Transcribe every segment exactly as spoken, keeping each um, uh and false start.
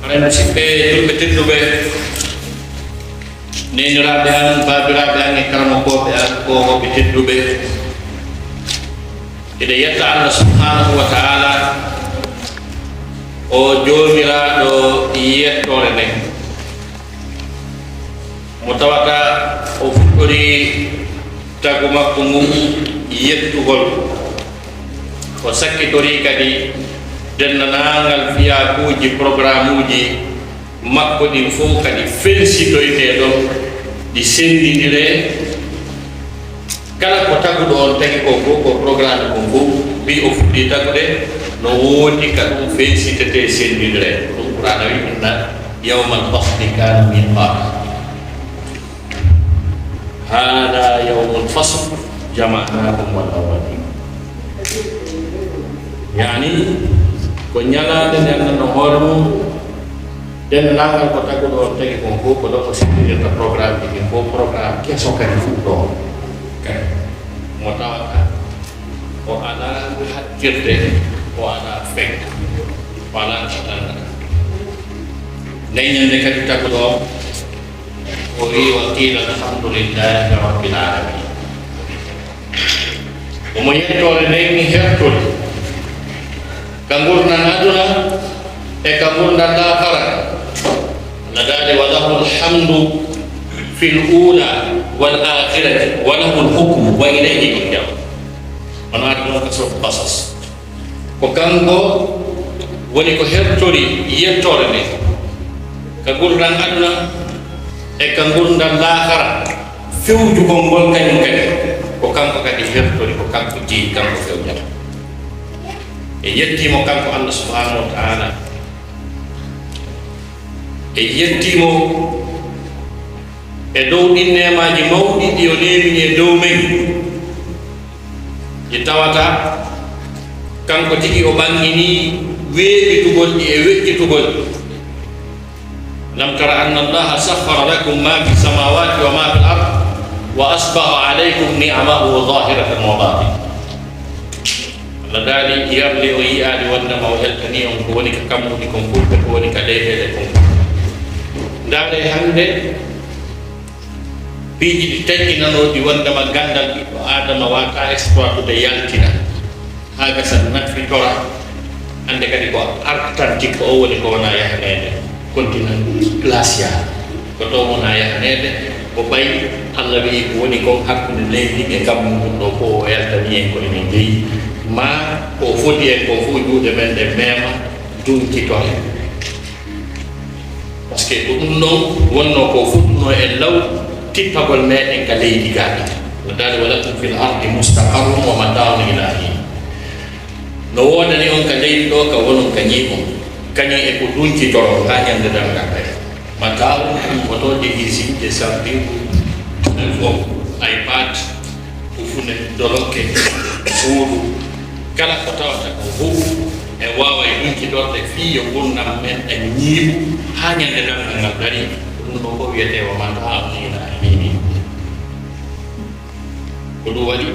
Haray, musidɓe julɓe tedduɓe, neeniraaɓe an, baabiraaɓe an e karamokooɓe an, koohooɓe tedduɓe, eɗen yetta Allah subhanahu wa ta'ala, o joomiraaɗo yettoore nden, mo tawata o fuɗɗori tagu makko ngun yettugol. O sakkitori kadi denndaangal fiyakuuji, programuuji makko ɗin fof kadi fensitoytee ɗon, ɗi senndindiree. Kala ko taguɗo on tagi kon fof, ko programme kon fof, mbi o fuɗɗi tagude, no woodi ka ɗum fensitetee, senndindiree. Ko ɗum Qur'aana wi, "Inna yawmal fasli kana miqata." Hada yawmul fasl, jama'nakum wal awwalin. Yani, ko ñalaande nde anndanno hoore mum, denndaangal ko taguɗo on tagi kon fof, ko ɗon o siftinirta programme ji ɗin fof, programme keso kadi fuɗɗo on. Kadi, mo tawata o alaa haqqirde, o alaa fenka, o alaa ko tannata. Nden ñande kadi taguɗo on, o wi, "Wa qila alhamdulillahi rabbil alamin." Omo yettoore nden hertori ka ngurndan aduna e ka ngurndan laakara. Allah daali, "Wa lahul hamdu fil ula wal akhirati wa lahul hukmu wa ilayhi turja'un." Wona ɗum ka Surat Qasas. Ko kanko woni ko hertori yettoore nde ka ngurndan aduna e ka ngurndan laakara. Fewjugol ngol kañum kadi, ko kanko kadi hertori, ko kanko jeyi, kanko fewjata. E yettiimo kanko Allah subhanahu wa ta'ala. E yettiimo e dow ɗin neemaaji mawɗi ɗi o neemini e dow men, ɗi tawata kanko tigi o ɓanngini weeɓitugol ɗi e weƴƴitugol. "Alam tara anna Allaha sakhkhara lakum ma fi samawati wa ma fil ard wa asbagha alaykum ni'amahu zahiratan wa batina." Allah daali, yarli o yi'aali wondema o eltani on ko woni ka kammuuli kon fof, ko woni ka leyɗeele kon fof. Ndaaree hannde piiji ɗi teddinanooɗi wondema ganndal ɓiɗɗo Aadama waata exploitude, yaltina haa gasa nafitora. Hannde kadi ko Atlantique ko o woni ko wona yahaneede, continent glacial. Ko toon wona yahaneede, ko ɓay Allah wi'i ko woni kon hakkunde leydi e kammu ngun ɗo fof o yaltani en ko enen jeyi. Ma ko foti en ko fof juuɗe men ɗen meema dunkitore. Parce que ko ɗum ɗon wonnoo ko fuɗɗunoo e law tippagol meɗen ka leydi gaa. O daali, "Wa lakum fil ardi mustaqarrun wa mata'un ila hin." No woodani on ka leydi ɗo, ka wonon ka ñiiɓon, kañum e ko duncitoron haa ñande darngal kadi. Mata'un, ɗum fotooje, usine, je sarɗiigu, ɗum fof, iPad, kufune, dolokke, suudu, kala ko tawata ko huɓu e waaway huncitorde fii yo ngurndan men ɗan ñiiɓu haa ñande darngal ngal darii. Ko ɗum ɗoo fof wiyetee wa mata'un ila hin. Ko ɗum waɗi,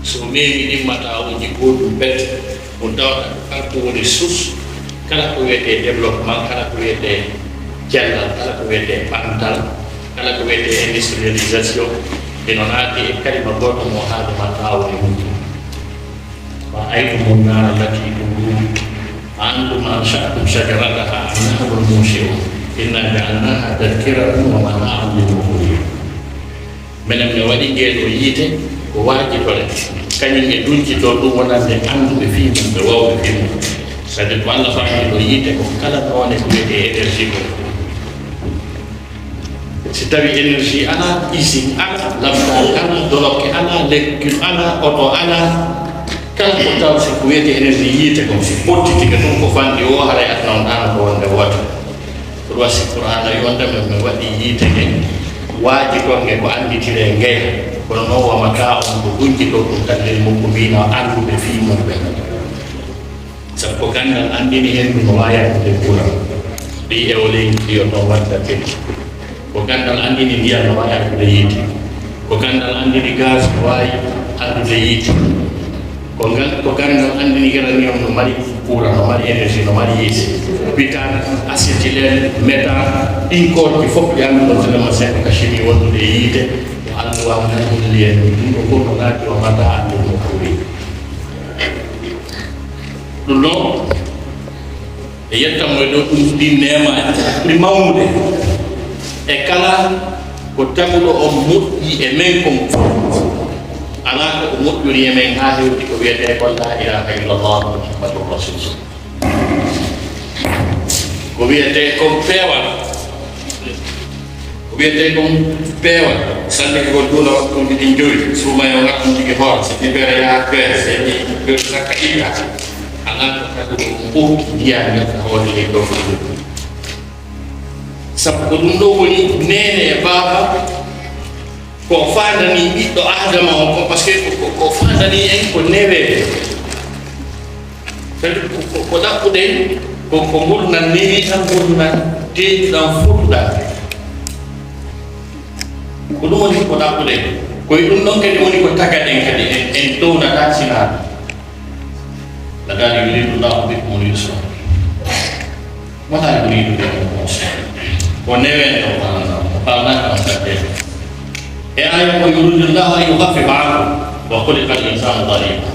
so meemi ɗin mata'uuji gootun pet, on tawata ko kanko woni source kala ko wiyetee développement, kala ko wiyetee cellal, kala ko wiyetee ɓantal, kala ko wiyetee industrialisation, ino naati e kalima gooto mo haali mata'u e mum. "Wa ra'aytumun nara allati turun, a antum ansha'tum shajarataha am nahnul munshi'un, inna ja'alnaha tadhkiratan wa mata'an lil muqwin." Menen mi waɗi ngee ɗoo yiite ko waajitore, kañum e duncitoo ɗum wonande annduɓe fii mum, ɓe waawɓe fii mum. C'est-à-dire ko Allah faami ɗoo yiite ko kala noone ko wiyetee énergie ko. Si tawi énergie alaa, usine alaa, lamtaari alaa, dolokke alaa, lekkil alaa, oto alaa, kala ko taw si ko wiyetee énergie yiite kon, si pottitike ɗum ko fanɗi o, haray aduna on ɗaano ko wonde wootere. Ko ɗum waɗi Qur'aana wonde men, men waɗi yiite nge, waajitor nge ko annditiree ngeya. Kono noon, wa mata'un, ko duncitoo ɗum kadi lil muqwin, annduɓe fii mum ɓen. Sabu ko ganndal anndini henndu no waawi artude kuran, ɗi éolienne ɗi yo toon waɗda kadi. Ko ganndal anndini ndiyam no waawi artude yiite. Ko ganndal anndini gaz no waawi artude yiite. Ko ngal, ko ganndal anndini uranium no mari Ɓura no mari énergie, no mari yiite. Butane, acétylène, méthane, ɗin koorki fof ɗi annduɗon tene ma seeɗa ka chimie wondude e yiite. Ko Allah wawna ɗum liyen ɗum ɗo fof no naati o mata anndude no ɓuri. Ɗum noon, e yettan mo e ɗo ɗum ɗin neema ɓuri mawnude. E kala ko taguɗo on moƴƴi e men kon fof, alaa ko o moƴƴori e men haa hewti ko wiyetee kon laa ilaaha illallah Muhammadun Rasulullah. Ko wiyetee kon peewal. Ko wiyetee kon peewal. Sannde ko duuna waktuuji ɗin jowi, suuma yo ŋakkuntigi hoore, so ɗi beere yaha beere, so ɗi beere sakka itta. Alaa ko taguɗo on ɓokki ndiyan ngal hoore ley dow. Sabu ko ɗum ɗo woni neene e baaba, ko faandani ɓiɗɗo Aadama on ko, parce que ko, ko, ko faandani en ko neweede. Kadi ko, ko, ko ɗaɓɓuɗen, ko, ko ngurndan newiiɗan, ngurndan deeƴuɗan, fotuɗan. Ko ɗum woni ko ɗaɓɓuɗen. Ko e ɗum ɗon kadi woni ko tagaɗen kadi, en, en ɗownataa sinaa. Laqad yuridu Allahu bikumul yusra. Wala yuridu bikumul usra. Ko neweende o faalnaa, o faalnaaka on taggeede. E aaya ko yuridu Allahu an yukhaffifa ankum wa khuliqal insanu da'ifa.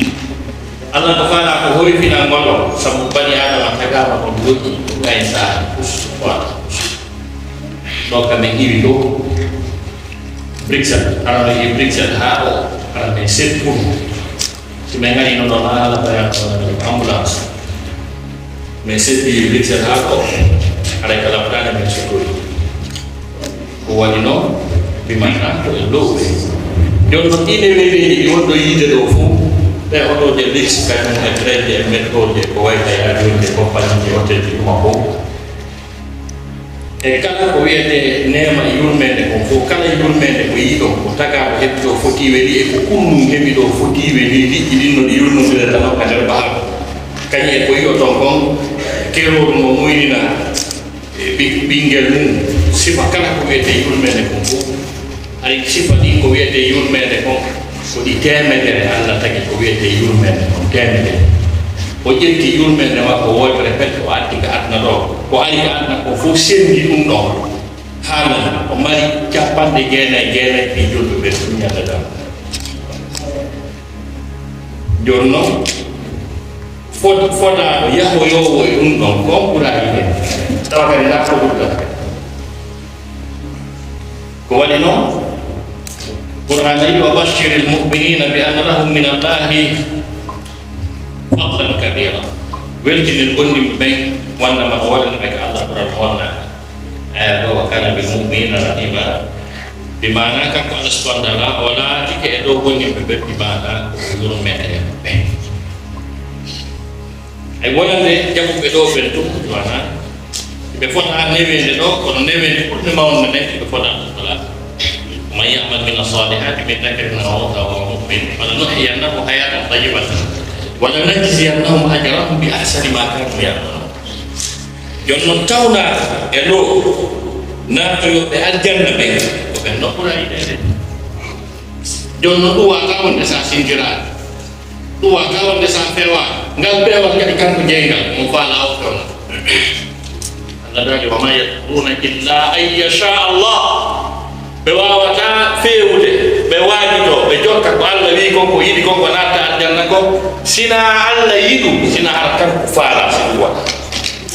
Allah ko faalaa ko hoyfinal ngol on, sabu bani Aadama tagaama ko moƴƴi, ɗum kay saare, pus, voilà. Ɗo kam en iwi ɗo, Bruxelles, hara no iwi Bruxelles haa ɗo, hara no e seppude. Si min ngari noon ɗoon haa Labbayaka ambulance. Min seppi Bruxelles haa ɗo, haray ka labtaani min sukkoyi. Ko waɗi noon, mbi maanaa ko e lowre. Jooni noon ɗii neweeji ɗi wonɗo yiide ɗo fof, ɗe otooje luxe kañum e train ji e métro ji e ko wayi e avion ji e compagnie ji, hôtel ji ɗuma fof. E kala ko wiyetee neema e yurmeende kon fof, kala yurmeende ko yiɗon, ko tagaaɗo heɓi ɗo fotiiwe ɗi, e ko kunnum heɓi ɗo fotiiwe ɗi, liƴƴi ɗin no ɗi yurnondire tan ka nder bahago. Kañum e ko yi'oton kon, kerool mo muynina e ɓi-, ɓinngel mum, sifa kala ko wiyetee yurmeende kon fof. Hay sifa ɗin ko wiyetee yurmeende kon, ko ɗi teemedere Allah tagi ko wiyetee yurmeende kon, teemedere. O ƴetti yurmeende makko wootere pet, o addi ka aduna ɗo. Ko ari ka aduna ko fof senndi ɗum ɗon. Haala o mari capanɗe jeenayi e jeenayi ɗi julɓe ɓe ɗum ñalla dam. Jooni noon, fot-, fotaaɗo yahoyoowo e ɗum ɗon, ko on ɓuraani heen. Tawa kadi naa ko ɗum ɗon. Ko waɗi noon, Qur'aana wi, "Wa bashshiril mu'miniina bi anna lahum min Allaahi fadlan kabiira." Weltinir gomɗinɓe ɓen, wonnde ma o waɗani ɓe ko Allah ɓural wonna. Aya ɗo, "Wa kaana bil mu'miniina rahiima." Bi maanaa, kanko Allah subhaanahu wa ta'aalaa, o laatike e dow gomɗinɓe ɓe, bi maanaa ko o yurmeteeɗo ɓe. Ay wonande jaɓuɓe ɗo ɓen tun, wana ɓe fota neweende ɗo, kono neweende ɓurde mawnde nden, ɓe fota ɗum wala. "Man ya'mal mina salihati min dhakarin aw untha wa huwa mu'min, falanuhyiyannahu hayatan tayyibatan, wa lanajziyannahum ajrahum bi ahsani ma kanu ya'malun." Jooni noon, tawnaaɗo e ɗo naatoyooɓe aljanna ɓen, ko ɓen noon ɓura yiɗeede. Jooni noon, ɗum waawata wonde so a sinjiraa. Ɗum waawata wonde so a feewaa. Ngal peewal kadi kanko jeyngal, mo faalaa o fewna. Allah daali, "Wa ma yash'uruna illa an yasha Allah." Ɓe waawataa feewude, ɓe waajitoo, ɓe jokka ko Allah wi'i kon, ko yiɗi kon, ko natta aljanna kon. Sinaa Allah yiɗu, sinaa hara kanko faalaa si ɗum waɗa.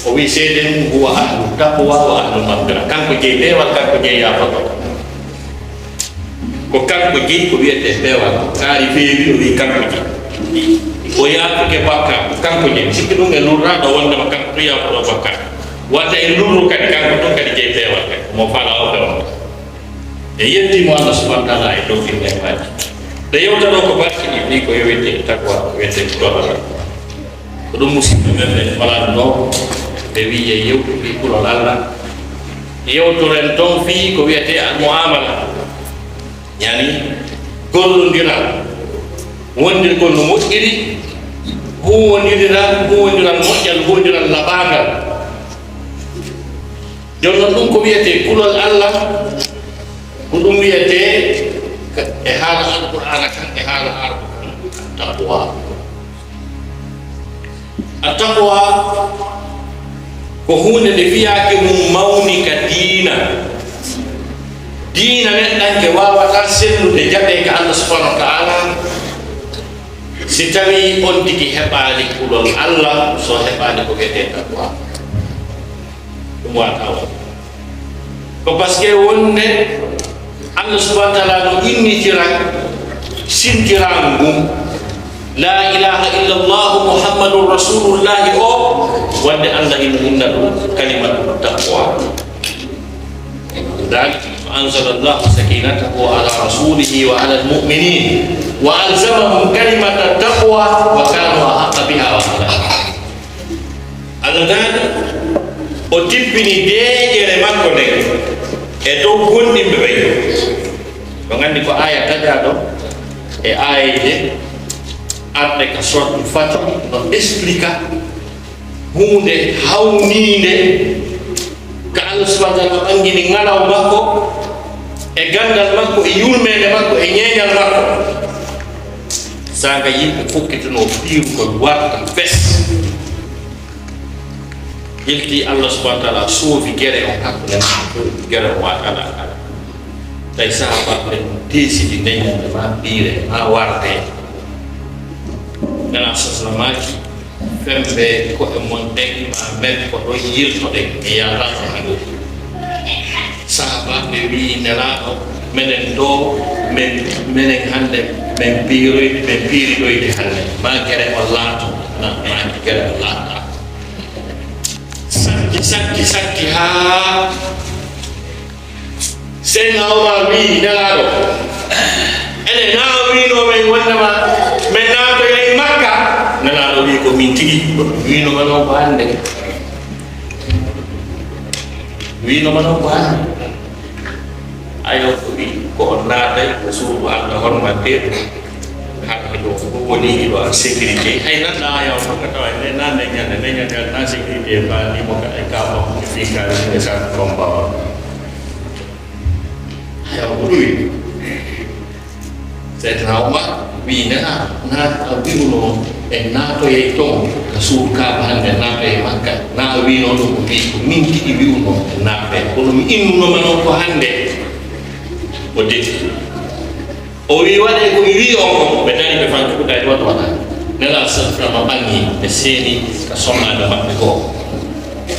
O wi'i seede mum, "Huwa ahlu taqwa wa ahlu maghfira." Kanko jeyi peewal, kanko jeyi yaafotoo. Ko kanko jeyi ko wiyetee peewal, ko kaari feewi, o wi'i kanko jeyi. O yaafike bakkaat, ko kanko jeyi. Sikki ɗum e lurraaɗo wondema kanko tun yaafotoo bakkaat. Wata en lurru kadi, kanko tun kadi jeyi peewal kadi. Mo faalaa o peewal. E yetti mo Allah subhaanahu wa ta'aalaa e dow ɗin neemaaji. Ɗe yewta ɗo ko barki ɗi, ɗi ko yowete e taqwa, ko wiyetee ko ɗo Allah. Ko ɗum musidɓe men ɓe falano ɗo, ɓe wi'i e yewtude kulol Allah. Yewtoren toon fii ko wiyetee al muamala, yani gollondiral, wondirgol no moƴƴiri, huuwondiral, huuwondiral moƴƴal, huuwondiral laɓaangal. Jooni noon ɗum ko wiyetee kulol Allah, ko ɗum wiyetee e haala Alqur'aana kan, e haala Aarabo kan, taqwa. A taqwa ko huunde nde fiyaake mum mawni ka diina. Diina neɗɗanke waawataa sellude jaɓee ka Allah subhanahu wa ta'ala si tawii on tigi heɓaali kulol Allah, so heɓaali ko wiyetee taqwa. Ɗum waawataa won. Ko parce que wonde Allah subhanahu wa ta'ala no innitira sintirangu ngu, la ilaha illallah muhammadun rasulullahi o, wonde Allah ino inna ɗum kalimatu taqwa. Dalik, fa anzala Allahu sakinatahu ala rasulihi wa ala almu'minin wa alzamahum kalimata taqwa wa kanu ahaqqa biha wa ahliha. Allah taala o tippini deeƴere makko nden e dow gonɗinɓe ɓen. Ɗo nganndi ko aya taƴaaɗo e aayeeje arɗe ka suratul Fatih no explique huunde hawniinde ka Allah subhanahu wa ta'ala ɓangini ŋalaw makko e ganndal makko e yurmeende makko e ñeeñal makko. Saanga yimɓe fukkitunoo piirugol warta fes. Yilti Allah subhanahu wa ta'ala soofi gere on hakkunde makko, gere on waɗana kala. Tawi sahaaba ɓen desidi neñande ma piire ma warde. Nana sasna maaki fembe ko e mon ɗen ma men ko ɗo yiltoɗen mi yalata on hannde. Sahaaba ɓe wi'i Nelaaɗo, menen ɗo, men, menen hannde, men piiroy-, men piiriɗoyde hannde. Ma gere on laato, na, ma gere on laata. Sakki, sakki, sakki haa Seydina Omar wi'i Nelaaɗo, ene na o wi'no men wondema men naatoyay Makka? Nelaaɗo wi'i ko min tigi wi'no ma non ko hannde. Wi'no ma non ko hannde. Ayo, ko wi-, ko on naatay ko suudu Allah hormateeɗo. Hannde ɗo fof woni ɗo en sécurité. Hay nan na ayo on ka tawa ne nan ne ñande, ne ñande na sécurité ba ni mo ka e ka ba ko fi ka ni sa ko ba. Ayo, ko ɗum. Seydina Omar wi'i, nana, na a wi'uno en naatoyay ton ka suudu Kaaba hannde, naatoyay Makka. Na a wi'no ɗum, o wi'i, ko min tigi wi'uno en naatoyay. Kono mi innuno ma non ko hannde. O detti. O wi'i, waɗee ko mi wi'i on kon. Ɓe dari ɓe fanti kuɗaɗe waɗa waɗa. Nela sa-, sama ɓangi, ɓe seeni ka sonnaaɓe maɓɓe goo.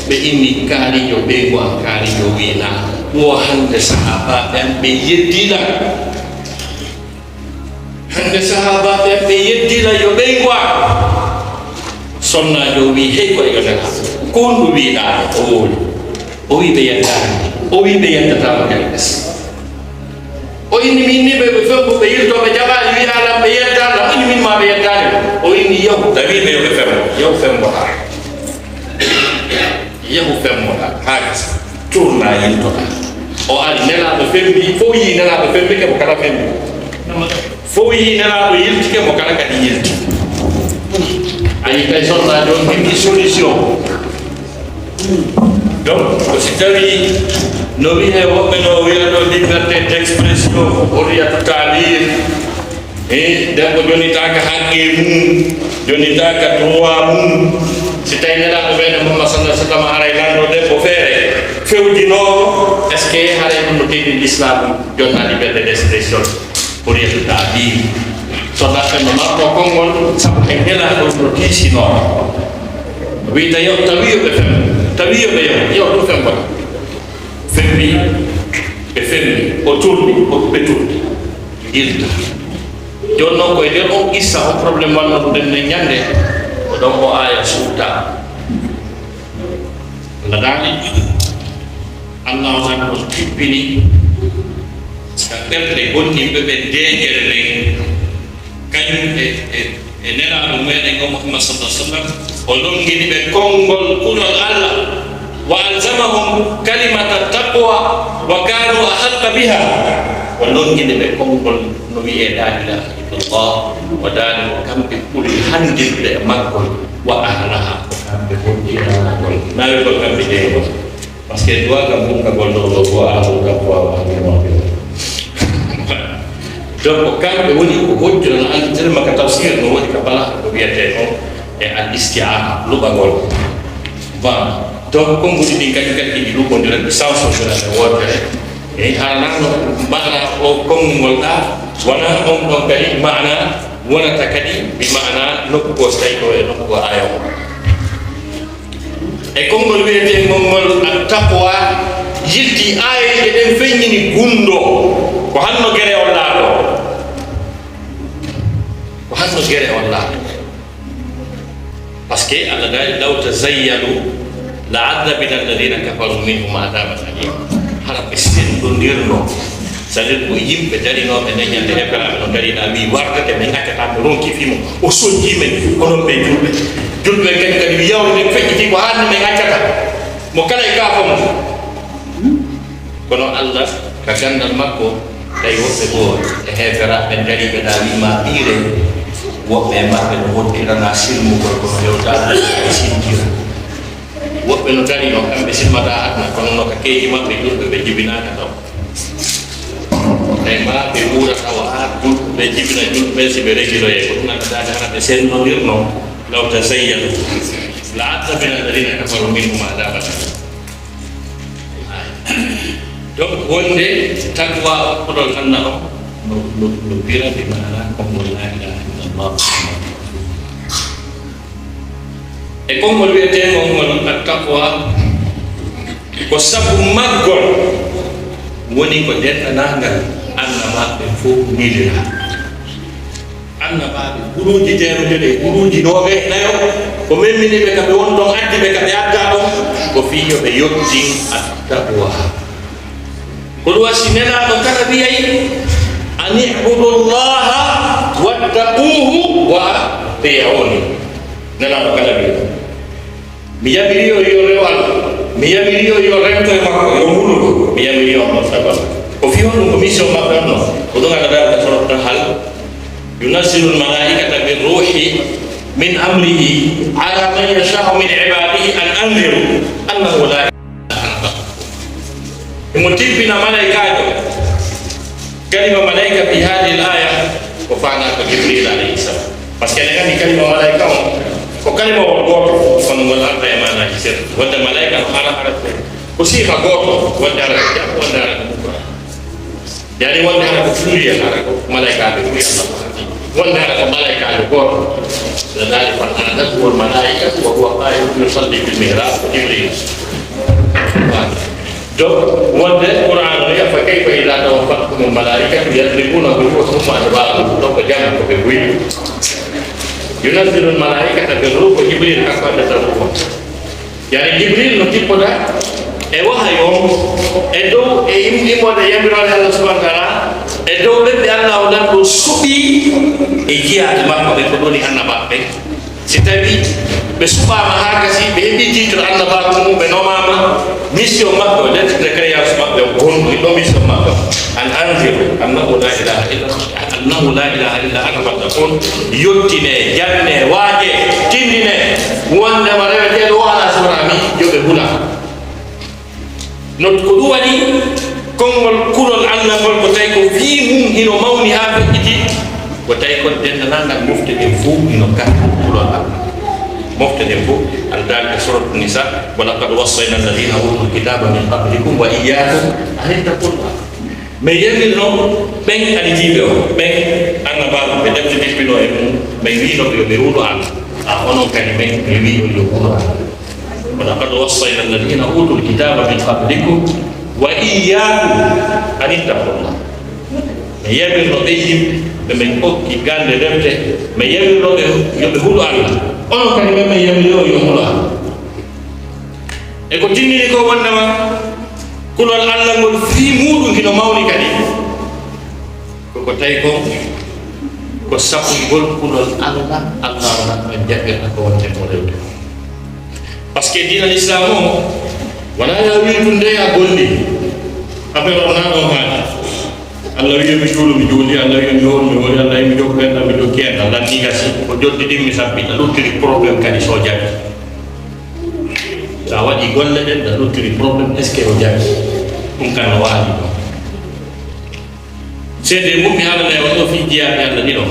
Ɓe inni kaalijo ɓeyngu an, kaalijo wi'i na. Wo hannde sahaabaaɓe an ɓe yeddii lan. Hannde sahaabaaɓe ɓe yeddii lan yo ɓeyngu an. Sonnaajo wi'i, hey, ko e yo nela. Ko honɗum wi'ɗaa? O wowli. O wi'i ɓe yeddaani. O wi'i ɓe yeddataa mo kadi ɓes. O inni mi inni ɓe ɓe fembo ɓe yilto ɓe jaɓaali wi'aa lan ɓe yeddaa lan. O inni min ma ɓe yeddaani. O inni yahu tawi ɓe yo ɓe fembo. Yahu femboɗaa. Yahu femboɗaa. Haa gasa. Tournaa yiltoɗaa. O ari Nelaaɗo fembi. Fow yii Nelaaɗo fembike mo kala fembi. Fow yii Nelaaɗo yiltike mo kala kadi yilti. A yii kay sonnaajo on heɓi solution. Donc, ko si tawii no wiyee woɓɓe no wiya ɗo liberté d'expression, hurriyatu ta'bir, e debbo jonnitaaka haqqe mum, jonnitaaka droit mum. Si tawii Nelaaɗo meɗen Muhammad sallallahu alaihi wasallam haray lanɗo debbo feere fewjinoowo, est-ce que haray ɗum no teddini l'islam jonna liberté d'expression? Hurriyatu ta'bir. So daɗɗen no marɗo konngol, sabu ɓe ngela ɗum no tiisinoo. Wi'ta yo, tawi yo ɓe fem, tawi yo ɓe yo, yo ɗum fem mbaɗa. Fembi, ɓe fembi, o turni, o ɓe turni. Yilta. Jooni noon ko e nder on qissa, on problème wannoo ɗum ɗen nden ñannde, ko ɗon o aaya suuta. Ladaani, Allahu tan ko tippini ka ɓerɗe gonɗinɓe ɓen deeƴere nden, kañum e, e, e Nelaaɗo meɗen o Muhammad sallallahu alaihi wasallam, o lonngini ɓe konngol kulol Allah, wa alzamahum kalimata taqwa wa kanu ahaqqa biha, o lonngini ɓe konngol no wi'ee la ilaha illallah, o daali ko kamɓe ɓuri hanndirde e maggol, wa ahlaha, ko kamɓe moƴƴinanagol, nawegol kamɓe jeygol. Parce que duwaga mum ka gol ɗo ɗo duwa aɗo ka duwa wa ni mo. Donc ko kamɓe woni ko hojjo no anndi telma ka tafsir no woni ka bala ko wiyetee on. E al isti'ara, luɓagol. Bon, donc, konguɗi ɗin kañum kadi ɗi luɓondiran, ɗi sawsondiran e wootere. E haranaano maana o konngol ɗa, wona on ɗon kadi maana wonata kadi bi maana nokku goo, so tawi ko e nokku goo aya o. E konngol wiyetee ngol ngol at-taqwa, yilti aayeeje ɗen feññini gunndoo. Ko hanno gere on laato. Ko hanno gere on laato. Parce que Allah daali, "Law tazayyalu la adhabna alladhina kafaru minhum adhaban alima." Hara ɓe senndondirno. C'est-à-dire ko yimɓe darinooɓe nden ñande heferaaɓe no darina, wi, "Wartete, min accata, mi ronki fii mo, o sonji men, onon ɓe julɓe." Julɓe ɓen kadi, kadi wi, "Yawde nden feƴƴiti ko haanni, min accata mo kala e kaafa mum." Kono Allah, ka ganndal makko, tawi woɓɓe goo e heeferaaɓe dariiɓe ɗa, wi ma ɓiire, woɓɓe e maɓɓe no hoddirana silmugol, kono hewtaade e sintira. Woɓɓe no dari no kamɓe silmata aduna, kono no ka keeji maɓɓe julɓe ɓe jibinaaka taw. Tawi ma ɓe wuura tawa haa julɓe ɓe jibina julɓe ɓe, si ɓe regiloyee. Ko ɗum addaade hara ɓe sennondirno, "Law tazayyalu la adhabna alladhina kafaru minhum adhaban." Donc, wonde taqwa o, kulol Allah o, no, no, no fira bi maana konngol la ilaha illallah. E konngol wiyetee konngol at-taqwa, ko sabu maggol woni ko denndaangal annabaaɓe fof nilira. Annabaaɓe guluuji teemedere e guluuji noogay e nayo, ko memmini ɓe ka ɓe woni ɗon, addi ɓe ka ɓe addaa ɗon, ko fii yo ɓe yottin at-taqwa. Ko ɗum waɗi si Nelaaɗo kala wiyay, "An i'budu Llaha wattaquhu wa ati'uni." Nelaaɗo kala wiyay, "Mi yamiri on yo rew Allah, mi yamiri on yo rento e makko, yo hulu, mi yamiri on on sagal." Ko fii honɗum? Ko mission maɓɓe on non. Ko ɗum Allah daali ka sorata Hal, "Yunazzilu l-malaa'ikata bir-ruuhi min amrihi ala man yashaa'u min ibaadihi an anziru annahu laa ilaaha illa ana fattaqun." Himo tippina malaykaajo. Kalima malaika fi hadhihi al-aya ko faanaa ko Jibril alayhi salam. Parce que eɗen anndi kalima malaika on ko kalimawol gooto, kono ngol arda e maanaaji seeɗa. Wonde malaika no hara hara ko, ko siifa gooto, wonde hara ko jam, wonde hara ko mufrad. Yaani wonde hara ko pluriel, hara ko malaikaaɓe ɓuri Allah. Wonde hara ko malaikaajo gooto. Ɓe daali, "Fa naadatuhu l-malaikatu wa huwa qaimun yusalli fil mihrab", ko Jibril. Donc, wonde Qur'an o wiya, "Fa kayfa idha tawaffatuhum al-malaikatu yadribuna wujuhahum wa adbarahum." Donc, jam ko ɓe buy. "Yunazzilu al-malaikata bir-ruh", ko Jibril kanko addata ruuhu. Yaani Jibril no tippota e wahayu on, e dow e im-, immorde yamiroore Allah subhanahu wa ta'ala, e dow ɓiɓɓe Allah o lan ɗo suɓi e jiyaaɓe makko ɓe, ko ɗoni annabaaɓe ɓe. Si tawi ɓe suɓaama haa gasi, ɓe heɓi titre annabaaku mum, ɓe nomaama, mission maɓɓe o, date de créance maɓɓe o, ko honɗum ɗo mission maɓɓe o? "An anzir annahu la ilaha illa, annahu la ilaha illa ana fattaqun." Yottine, janne, waaje, tindine, wondema reweteeɗo o alaa so wonaa mi, yo ɓe hula. No ko ɗum waɗi konngol kulol Allah ngol, ko tawi ko fii mum hino mawni haa feƴƴiti, ko tawi kon denndaangal mofte ɗen fof hino gasa kulol Allah. Mofte ɗen fof, Allah daali e Suratu Nisa, "Wa laqad wassayna alladhina utul kitaba min qablikum wa iyyakum an ittaqullah." Min yamirno ɓen aditiiɓe on, ɓen annabaaɓe ɓe defte jippinoo e mum, min wiino ɓe yo ɓe hulu Allah. A onon kadi min, min wii on yo hulu Allah. "Wa laqad wassayna alladhina utul kitaba min qablikum wa iyyakum an ittaqullah." Mi yamirno ɓe yimɓe ɓe min okki gannde defte, mi yamirno ɓe yo ɓe hulu Allah. Onon kadi min, min yamiri on yo hulu Allah. E ko tindini ko wondema kulol Allah ngol fii muuɗum hino mawni kadi. Ko ko tawi kon ko saɓɓugol kulol Allah, Allah o nan on jaɓirta ko wonde mo rewde. Parce que diina Islam o, wonaa ya wiitunde ya golli. Affaire o nan on haali. Allah wi'i mi juulu, mi juuli. Allah wi'i mi hooru, mi hoori. Allah wi'i mi jokku enɗam, mi jokki enɗam. Lanni gasi. Ko joddi ɗin mi sabbi. A luttiri problème kadi so jaɓi. Sa waɗi golle ɗen, a luttiri problème, est-ce que o jaɓi? Ɗum kan no waali ɗon. Seede mum mi haalana e on ɗo fii jiyaaɓe Allah ɗiɗo.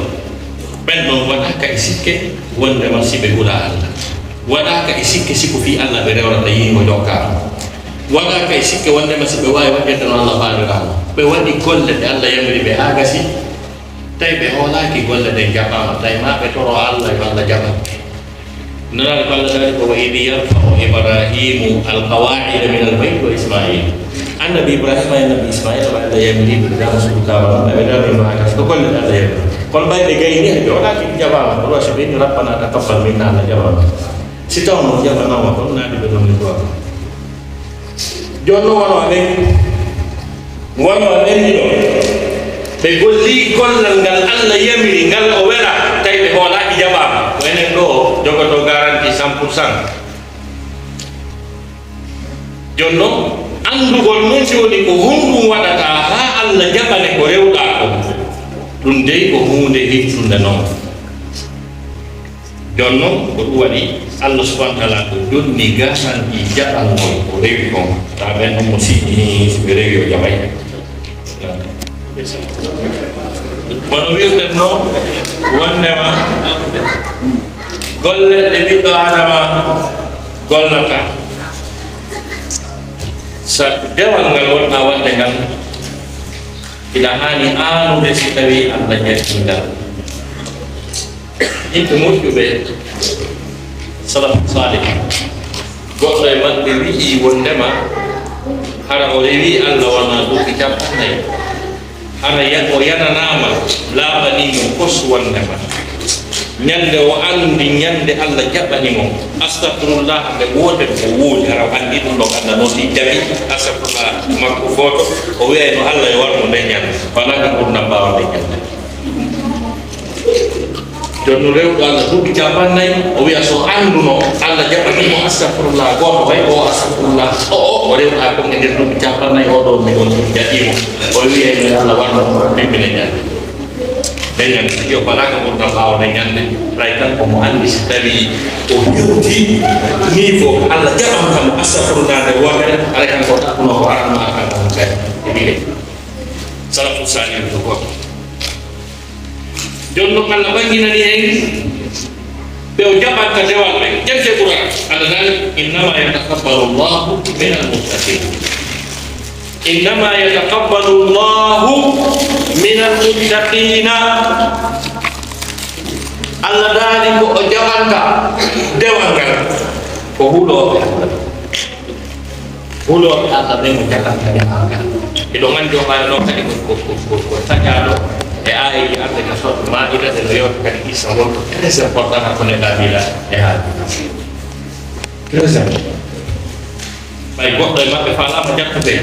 Ɓen ɗon waɗaaka e sikke wondema si ɓe hula Allah. Waɗaaka e sikke si ko fii Allah ɓe rewrata yiingo jokkaama. Waɗaaka e sikke wondema si ɓe waawi waɗirde no Allah faaliraama. Ɓe waɗi golle ɗe Allah yamiri ɓe haa gasi, tawi ɓe hoolaaki golle ɗen jaɓaama, tawi maa ɓe toro Allah yo Allah jaɓan. Nulaaɗo ko Allah daali ko, "Wa idh yarfa'u Ibrahimu al-qawa'ida min al-bayt wa Isma'il." Annabi Ibrahima e Annabi Isma'ila ɓe Allah yamiri ɓe dama suudu Kaaba ɗon, ɓe dama no haka ko golle Allah yamiri. Kono ɓay ɓe gayni, ɓe waɗaaki jaɓaama. Ko ɗo si ɓe inni, "Rabbana taqabbal minna," Allah jaɓaama. Si taw mo jaɓanaama, kono naati ɓe ɗon e du'a. Jooni non wano amen, wano amen ni ɗo. Ɓe golli gollal ngal Allah yamiri, ngal o wela, tawi ɓe hoolaaki jaɓaama. Ko enen ɗo jogotoo garanti cent pour cent. Jooni non, anndugol non jooni ko honɗum waɗata haa Allah jaɓane ko rewɗaa kon. Ɗum dey ko huunde hittunde non. Jooni non, ko ɗum waɗi Allah subhanahu wa ta'ala ko jonni garanti jaɓangol ko rewi kon. Taa ɓen non mo siɗɗi ni, si ɓe rewi o jaɓay. Kono wi'uɗen non, wondema golle ɗe ɓiɗɗo Aadama gollata, sa dewal ngal wonɗaa waɗde ngal, hiɗa haani aanude si tawii Allah jaɓii ngal. Yimɓe moƴƴuɓe, salafu saalih, goɗɗo e maɓɓe wi'i wondema hara o rewi Allah wona duuɓi cappannayi, hara ya-, o yananaama, laaɓanii mo kos wondema ñande o anndi ñande Allah jaɓani mo, astahfirullah nde woote ko woodi, hara o anndi ɗum ɗo Allah noon ɗi jaɓi, astahfirullah makko gooto, o wi'ayno Allah yo war mo nde ñande, walaa ka ngurndan ɓaawo nde ñande. Jooni no rewɗo Allah duuɓi cappannayi, o wi'a so annduno Allah jaɓanii mo astahfirullah gooto, way o astahfirullah o, o, o rewɗa kon e nder duuɓi cappannayi, o ɗo mi on jaɓii mo. O wi'ay no Allah warno mo ɓiɓɓe ne ñande. Nde ñande, si o faɗaaka ngurndan ɓaawo nde ñande, ray kanko mo anndi si tawii o hewti niveau Allah jaɓanta mo astahfirullah nde wootere, aray kanko ɗaɓɓuno ko aranma kan on kadi. E ɓile. Salafu saalih to gooto. Jooni non Allah ɓanginani en ɓe o jaɓanta dewal ɓen. Ƴeewte Qur'aan, Allah daali, "Innama yataqabbalu Allahu minal muttaqin." "Innama yataqabbalu Allahu minal muttaqina." Allah daali ko o jaɓanta dewal ngal ko hulooɓe Allah. Hulooɓe Allah ɓen o jaɓanta dewal ngal. Hiɗon anndi o ɓaade noon kadi ko, ko, ko, ko, ko taƴaaɗo e aayeeji arde ka Suuratul Maa'ida, ɗe no yewta kadi qissa ngol ko très important hakkunde Qaabiila e Haabiila. Très important. Ɓay goɗɗo e maɓɓe faalaama jattude,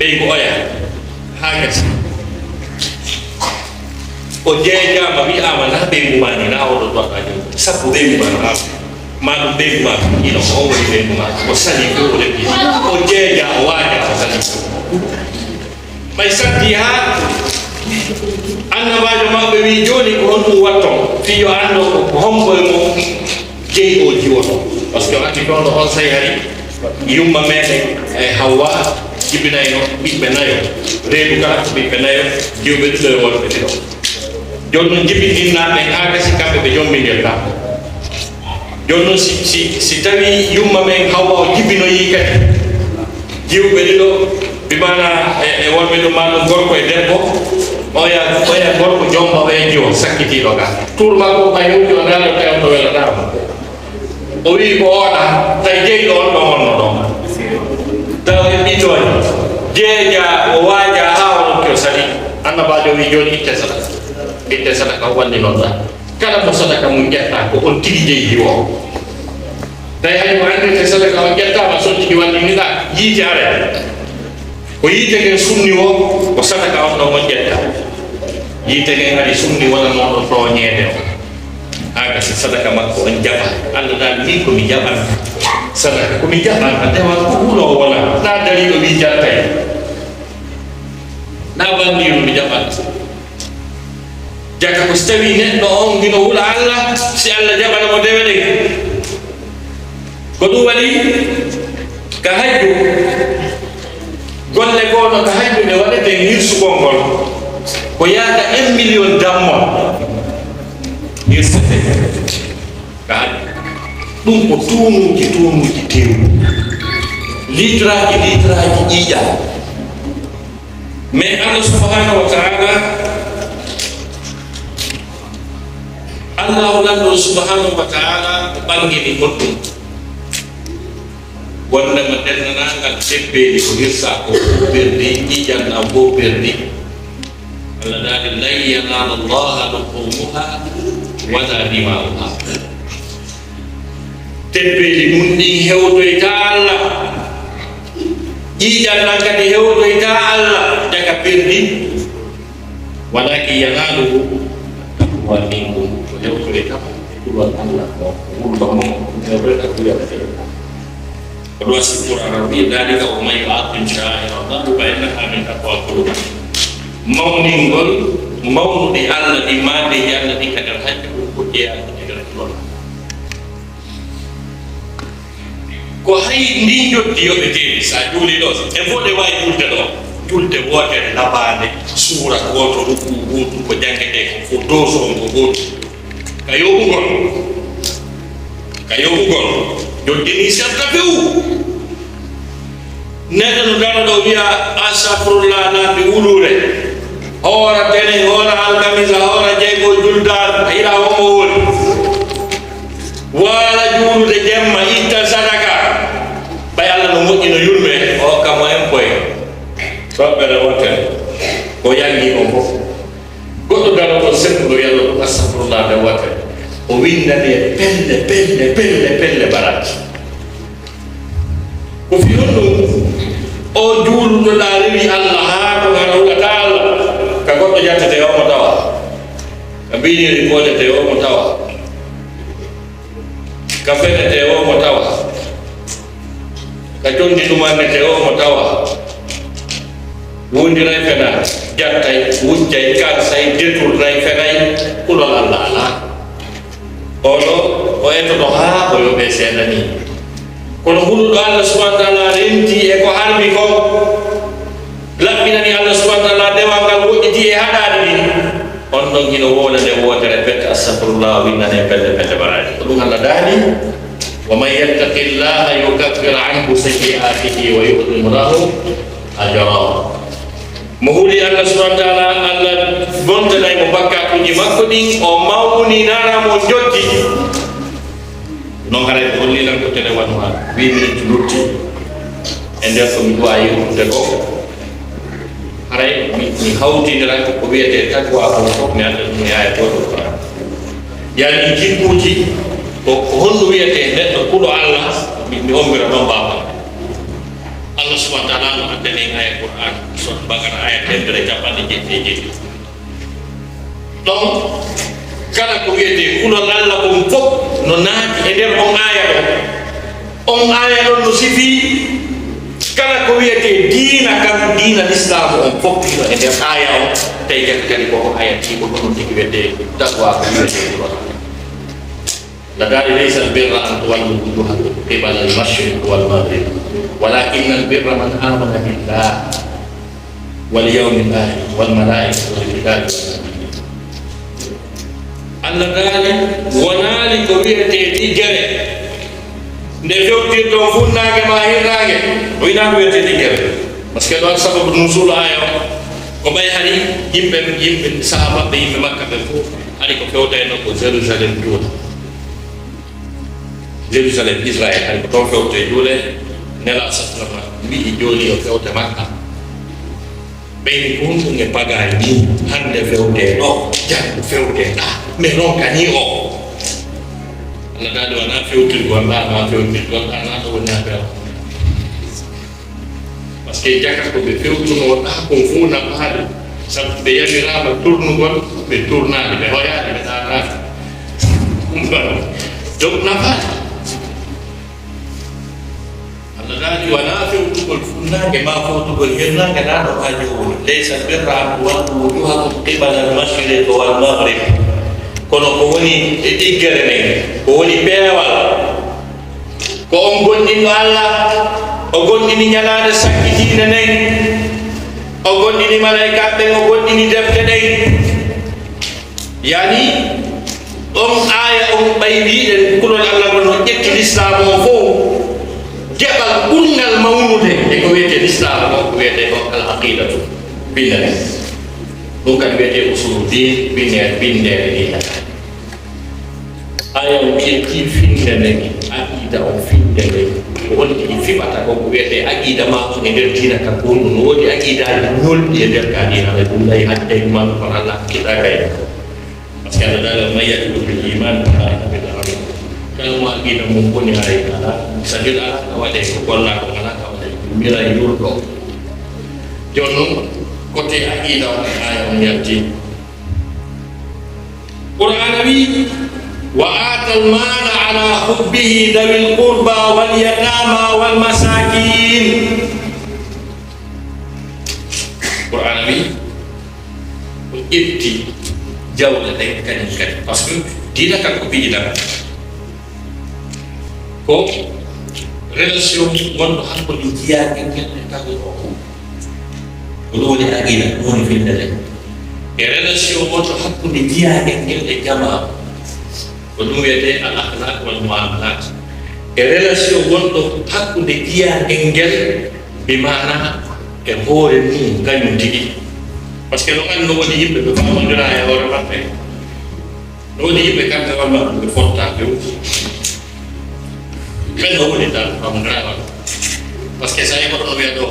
ɓey ko oya haa gasi. O jeejaama, wi'aama, "Naa ɓeyngu maa nii, naa oɗo duwaɗaa jooni. Sappo ɓeyngu maa no haa." Maa ɗum ɓeyngu maa ɗum ino, ko on woni ɓeyngu maa. O salii fof, o leppi. O jeejaa, o waajaa, o salii fof. Ɓay satti haa annabaajo maɓɓe wi'i, "Jooni ko honɗum watton?" Fii yo anndo ko, ko hombo e mo jeyi o jiwoto. Parce que o addi toon ɗo on sey hari yumma meɗen e Hawwa jibinayno ɓiɓɓe nayo. Reedu kala ko ɓiɓɓe nayo, jiwɓe ɗiɗo e worɓe ɗiɗo. Jooni non jibinɗinnaɓe haa gasi kamɓe ɓe jombindirta. Jooni non si, si, si tawi yumma men Hawwa o jibinoyi kadi, jiwɓe ɗiɗo, bi maana e, e worɓe ɗum maa ɗum gorko e debbo, oya, oya gorko jomba, oya jiwo sakkitiiɗo ka. Tuur makko ka yewti o ndaaro tawi on ɗo welataama. O wi'i ko oɗa, tawi jeyɗo on ɗo wonno ɗon. Tawa e ɓitooje, jeeja, o waaja haa o ɗon ke o sali. Annabaajo wi'i jooni itte sadaka. Itte sadaka wonni non ɗa. Kala mo sadaka mum ƴetta ko on tigi jeyi o. Tawi hay mo anndirte sadaka on ƴettaama, so tigi walliniɗa, yiite are. Ko yiite ngen sunni o, ko sadaka on ɗon on ƴetta. Yiite ngen ari sunni wonanooɗo tooñeede o. Haa gasi sadaka makko on jaɓa. Allah daal min ko mi jaɓan sadaka. Ko mi jaɓan ka dewal ko huloowo wona. Naa dariiɗo wi jattay. Naa bandiiru mi jaɓan. Jaka ko si tawii neɗɗo on hino hula Allah, si Allah jaɓana mo dewe ɗen. Ko ɗum waɗi ka hajju, golle goo no ka hajju nde waɗeten hirsugol ngol, ko yaata un million dammol. Hirsete ka haɗi. Ɗum ko tuumuuji, tuumuuji tewu. Litraaji, litraaji ƴiiƴam. Mais Allah subhanahu wa ta'ala, Allahu lanɗo subhanahu wa ta'ala ɓangini goɗɗum. Wondema dennanangal tebbeeli ko hirsa ko fof perdi, ƴiiƴam ɗam fof perdi. Allah daali, "Lan yanala Allaha luhumuha wala dima'uha." Tebbeeli mum ɗin hewtoyta Allah. Ƴiiƴam ɗam kadi hewtoyta Allah, jaka perdi. Walakin yanaluhu taqwa minkum, ko hewtoyta ko kulol Allah ko, ko wullo mo, ko hewtoyta ko yiyata. Ko ɗo si Qur'an o wi'i, "Dhalika wa man yu'azzim sha'aira Allah fa innaha min taqwal qulub." Mawningol, mawnude Allah ɗi, maandeeji Allah ɗi ka nder hajju, ɗum ko jeyaa ko e nder kulol. Ko hay ndin joddi yoɓeteeɗi, sa juuli ɗo, e fof ɗe waawi julde ɗo. Julde wootere labaande, suura gooto, rukuu gootu, ko janngetee ko fof, dooso on ko gootu. Ka yoɓugol, ka yoɓugol, joddi ni serta few. Neɗɗo no daro ɗo wiya, "Astagfirullah," na mi wuluure. Hoora tene, hoora alkamisa, hoora jeego, juldaal, hiɗa homo woni. Waala juulude jemma, itta sadaka. Ɓay Allah no moƴƴino yurme, o hokka mo en koye. Toɓɓere wootere, ko yangi on fof. Goɗɗo daro ɗo sembuɗo yalla ɗum, "Astagfirullah," nde wootere. O windani e pelle, pelle, pelle, pelle baraji. Ko fii honɗum? O juuluɗo ɗa rewi Allah haa ko hara hulata Allah. Ka goɗɗo jattete o mo tawa. Ka mbiiniri koodete o mo tawa. Ka fenete o mo tawa. Ka condi ɗumannete o mo tawa. Wondiray fena, jattay, wujjay, karsay, detournay, fenay, kulol Allah alaa. Oɗo, o etoto haa o yoɓe seeɗa ni. Kono huluɗo Allah subhanahu wa ta'ala renti e ko harmi kon, laɓɓinani Allah subhanahu wa ta'ala dewal ngal, woɗɗiti e haɗaɗi ɗin. On ɗon hino wowla nde wootere pet, astagfirullah, o winnane pelle pelle baraji. Ko ɗum Allah daali, "Wa man yattaqillaha yukaffir anhu sayyi'atihi wa yu'zim lahu ajra." Mo huli Allah subhanahu wa ta'ala, Allah bontanay mo bakkatuuji makko ɗin, o mawninana mo joddi. Non haray ko holli lan ko tele wano ha huit minutes lutti e nder ko mi ɗuwa yewtude ko. Haray mi, mi hawtindira ko, ko wiyete taqwa ko fof mi annda ɗum e aya goto ko. Yani jikkuuji ko, ko honno wiyete neɗɗo kuɗo Allah, mi, mi ombira ɗon baba. Allah subhanahu wa ta'ala no addani en aya Qur'an, Surat Baqara, aya temedere e capanɗe jeeɗiɗi e jeeɗiɗi. Ɗon, kala ko wiyetee kulol Allah kon fof no naati e nder on aya ɗon. On aya ɗon no sifii kala ko wiyetee diina kan, diina Lislaamu on fof hino e nder aya on. Tawi kadi kadi ko on aya ɗi ko ɗum tigi wiyetee taqwa, ko wiyetee kulol Allah. Ladaari, "Laysa al-birra an tuwallu wujuhakum qibala al-mashriq wal maghrib, walakinna al-birra man amana billah wal yawmil akhir wal malaikati wal kitabi wan nabiyyin." Allah daali, wonaali ko wiyetee ɗiggere nde fewtirɗon funnaange maa hirnaange. O wi'ataa ɗum wiyetee ɗiggere. Parce que ɗon sababu nuzul aya o, ko ɓay hari yimɓe, yimɓe sahaaba ɓe, yimɓe Makka ɓe fof, hari ko fewtayno ko Jérusalem juula. Jérusalem, Israël, hari ko toon fewte juule. Nela sallama wi'i jooni yo fewte Makka. Ɓeyni ko honɗum e pagaani ni, hannde fewte ɗo, janngo fewte ɗa, mais non kani o. Allah daali wonaa fewtirgol ɗa, ma fewtirgol ɗa, na ɗo woni affaire. Parce que jaka ko ɓe fewtunoo ɗa kon fof nafaali, sabu ɓe yamiraama tournugol, ɓe tournaali, ɓe hoyaali, ɓe ɗaanaali. Ɗum ɗon, donc nafaali. Allah daali, wanaa fewtugol funnaange maa fewtugol hirnaange, na ɗo haaji o woni. "Laysa al-birra an tuwallu wujuhakum qibala al-mashriqi wal maghrib." Kono ko woni e ɗiggere nden, ko woni peewal, ko on gomɗinɗo Allah, o gomɗini ñalaande sakkitiinde nden, o gomɗini malaykaaɓe ɓen, o gomɗini defte ɗen. Yani, Ɗon aaya on ɓay wi'en kulol Allah ngol no ƴetti lislaamu on fow. Geɓal ɓurngal mawnude e ko wiyetee lislaamu on, ko wiyetee ko al aqidatu. Binde nden. Ɗum kadi wiyetee usulu diin, binde, bindeere diina. Aaya on ƴetti finde nden, aqida on finde nden. Ko on tigi fiɓata ko, ko wiyetee aqida maa on e nder diina ka gonɗo. No woodi aqidaaji ñolɗi e nder ka diina, ɓe ɗum lay hadde man, kono Allah hakkilɗaa kay. Parce que Allah taala, "Man ya'ti bil iman faqad habita amaluhu." Kala mo aqida mum boni, hay ala sabil, ala ka waɗe ko golla ko, ala ka waɗe mira yurɗo. Jooni non, kote aqida on, aaya on yalti. Qur'aana wi, "Wa atal mala ala hubbihi dawil qurba wal yatama wal masakin." Qur'aana wi, o ƴetti jawle ɗen kañum kadi, par ce que diina kan ko piiji tan, ko relation wonɗo hakkunde jiyaaɓe ngel e taguɗo o. Ko ɗum woni aqida, ɗum woni finde nde. E relation wonɗo hakkunde jiyaaɓe ngel e jamaa, ko ɗum wiyetee al akhlaq wal muamalat. E relation wonɗo hakkunde jiyaaɓe ngel, bi maana e hoore mum kañum tigi. Par ce que no anndi no woodi yimɓe ɓe faamondira e hoore maɓɓe. No woodi yimɓe kamɓe hoore maɓɓe ɓe fotta few. Ɓen no woodi tan faamondira e hoore. Par ce que so a yi ko ɗon wiya ɗo,